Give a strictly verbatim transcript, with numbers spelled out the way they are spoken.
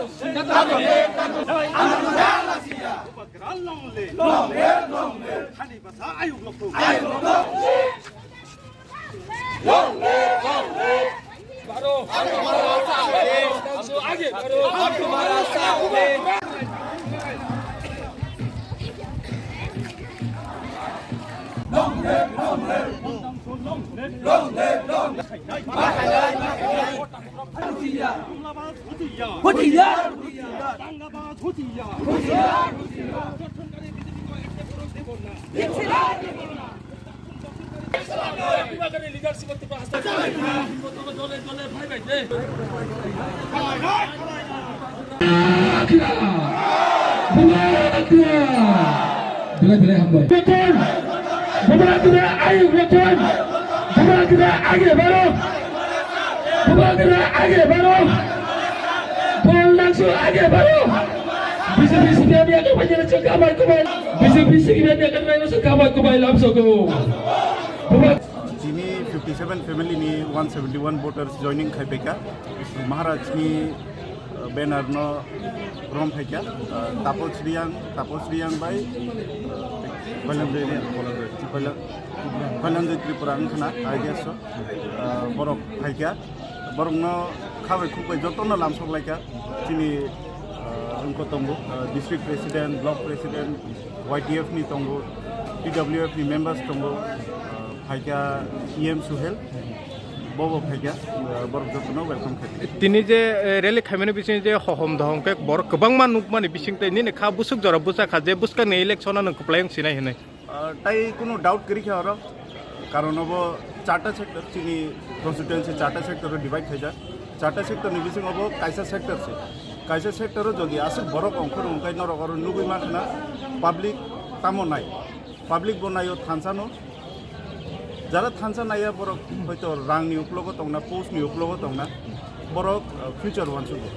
Long live, long live. Thani basa ayuk lokthung. Ayuk lokthung. Long live, long live. Baro. Age baro. Long live, long live. Long live, long live. হুঁশিয়ার! হুঁশিয়ার! দাঙ্গাবাজ হুঁশিয়ার! হুঁশিয়ার! হুঁশিয়ার! দলে দলে ভাই ভাই দে। Belai belai hambai. Beton! Bubagra age beton! Bubagra age baro! Bubagra age baro! Bol nangsu age baro! B J P C P M ya kapai jere chwng kapai kubai. B J P C P M ya kapai jere chwng kapai kubai lamsogo. Bubagra Chini fifty seven family ni one seventy one voters joining khai paika. Maharaj ni, uh, banner no rom phaikha, uh, Tapos Riang, Tapos Riang bai, uh, Kailanjoy Riang, Kailan-, Kailanjoy Tripura wngkhana, I guess so. Uh, borok phaikha, borok no khabai khukbai joto no lamsok laikha. Chini, uh, wngkha tongo, uh, district president, block president, Y T F ni tongo, T W F ni members tongo, uh, phaikha E M Suhel, bobo phaikha, uh, borok jotono welcome khaikha. Tini je, eh, rally khaimani bising je hohom dohom khe borok kwbangma nukmani bising tei nini kha busuk jora bwsa kha je bwskangni election-o nwng kwplai wng sinai hinwi. Uh, tai kunu doubt kwrwi kha oro, karon obo charta sector, chini constituency charta sector o divide khaijak, charta sector ni bising obo kaisa sector se, kaisa sector o jodi aswk borok ongkhor wngkhe norok oro nugwi mankha na public tamo nai. Public bo naio thansa no. Jara thansa naiya borok hoito rang ni uklogo tongna, post ni uklogo tongna, borok, uh, future wansugo.